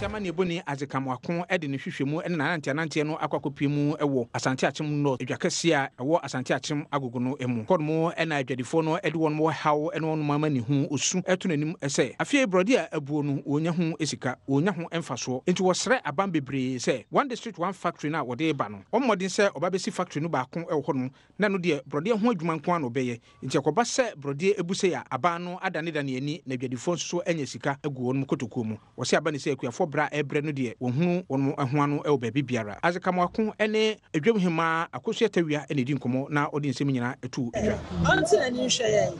Kaseɛ amanneɛbɔni Isaac Amoako de ne nhwehwɛmu ne n'ananteananteɛ no akɔ akɔpue mu wɔ Asante Akyem North dwa kɛseɛ a ɛwɔ Asante Akyem Agogo no mu. Hɔnom na adwadifoɔ no de wɔn haw ne wɔn amanehunu su to n'anim sɛ afei borɔdeɛ a abuo no wɔnnya ho sika, wɔnnya ho mfasoɔ. Enti wɔsrɛ aban bebree sɛ One District One Factory no a wɔde reba no, wɔmmɔ mmɔden sɛ wɔba bɛsi factory no baako wɔ hɔnom na ɛno deɛ borɔdeɛ ho adwuma nko ara na wɔbɛyɛ. Enti ɛkɔba sɛ borɔdeɛ bu sei a, aban no adanedane ani na adwadifoɔ nso so anya sika agu wɔn kotokuo mu. Wɔse aba ne sɛ akuafoɔ berɛ a ɛrebrɛ no deɛ wɔnhunu wɔn ho ano wɔ baabi biara. Isaac Amoako ne Dwam Hemmaa Akosua Tawia na ɛdi nkɔmmɔ na ɔde nsɛm nyinaa too dwa. Ɔnte n'ani nhwɛ yɛn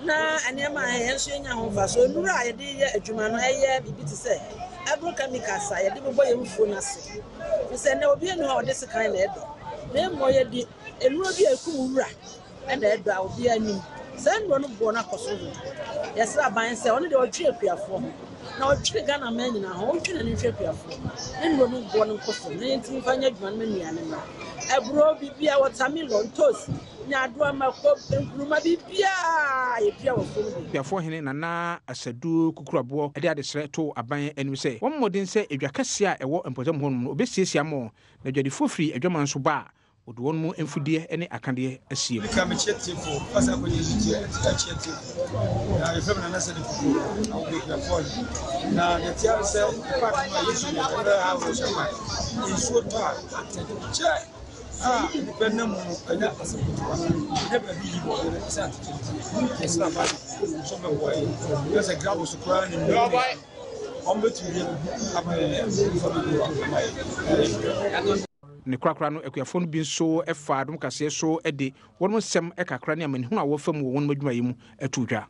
na nneɛma a yɛn nso yɛnya ho mfaso. Nnuru a yɛde yɛ adwuma no, ɛyɛ biribi te sɛ agrochemicals a yɛde bobɔ yɛn mfuo no ase. Ɛfiri sɛ nnɛ obiara nni hɔ a ɔde sekan na ɛdɔ, na mmom yɛde nnuro bi a ɛkum wura na ɛdɔ a obiara nim. Saa nnuro no boɔ no akɔ soro dodo. Yɛsrɛ aban sɛ ɔno deɛ ɔdwene akuafoɔ ho na ɔdwene Ghana man nyinaa ho, ɔntwe n'ani nhwɛ akuafoɔ ne nnuro no boɔ no nkɔ fam na yɛntumi mfa nyɛ adwuma no ma nnuane mmra. Aburo, biribiara, watermelon, ntoosi, nyaadoa, mako, nkuruma, biribiara yɛdua wɔ fam de. Akuafoɔ hene Nana Asadu Kukuraboɔ de adesrɛ too aban anim sɛ wɔmmɔ mmɔden sɛ edwa kɛseɛ a ɛwɔ mpɔtam hɔnom no wɔbɛsiesie ama wɔn na adwadifoɔ firi adwaman so ba a Wɔde wɔn mu mfudeɛ ne akadeɛ asie mu. Meka mekyia tiefo kasa akɔgye nso tia akyia tiefo na yɛfrɛ me Nana Sadi Kuku na wɔ Kuafoɔ no na deɛ tia ne sɛ park no a yɛsu no ɛbɛyɛ ha wɔ hyɛ kwan nsuo tɔ a atɛkyɛ a nnipa nam mu no ɛnyɛ asɛm ketewa ɛnyɛ baabi yi wɔ yɛn sɛ atɛkyɛ nti yɛsrɛ aba nso bɛboa yɛ yɛ sɛ gravel so koraa ne mu wɔn bɛtumi de ama yɛn mfa bɛgu ama yɛn. Ne korakora no, akuafoɔ no bi nso faa adom kaseɛ so de wɔn nsɛm kakra ne amanehunu a wɔfa mu wɔ wɔn adwumayɛ mu too dwa.